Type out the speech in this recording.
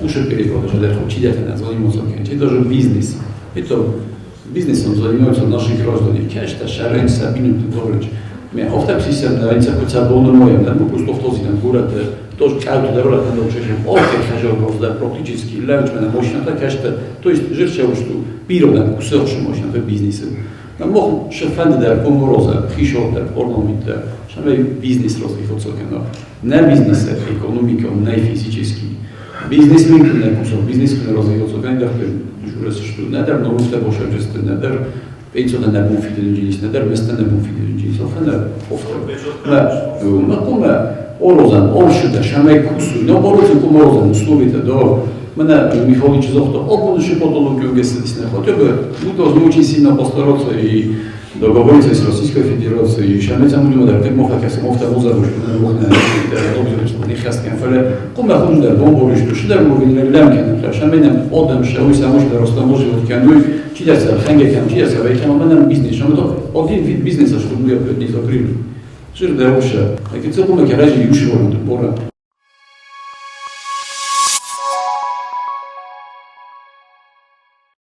Muszę перевод, że чидятина заниматься, это же бизнес. Это бизнесом занимаются наши граждане. Конечно, шарен Сабину Тодорович. Me ofta psisen инца куца bonomoем, да, мы просто oftozidan гурата, тоже каута да ролата да учешем, офте хажал да практически левч мене мощната кашта, то есть жирче ушту, пирода кусел мощната бизнеса. На мох шефендер комороза, хишотер, орнаментер, шаме бизнес rozvíjocokeno. Ne бизнес экономика, не физически. Бизнесмен не кусок, бизнес rozvíjocokeno, да журес что недер норусте бошевжесте недер пенсионер бунфиденджинис недер местене бунфиденджинис офене офте. Ме ме орозан, оршида, шаме кусу, но борозен куморозан, условите до Мене Михайлович зохто обмануши потолок югесидисне, хотя бы мы должны очень сильно постараться и договориться с Российской Федерацией, и шамеца будем да как мог как мог там узабуш, мог на добзуриш, не хасткен, фале, кума хундар бомбориш, шидар мугин лемкен, шаменем одам шауи самош да ростаможи откануй, чидаса хенгекам, чидаса вейкам, менем бизнес, шамето один вид бизнеса, что мы не закрыли. Шир да уша. Так и целком керажи юши бора.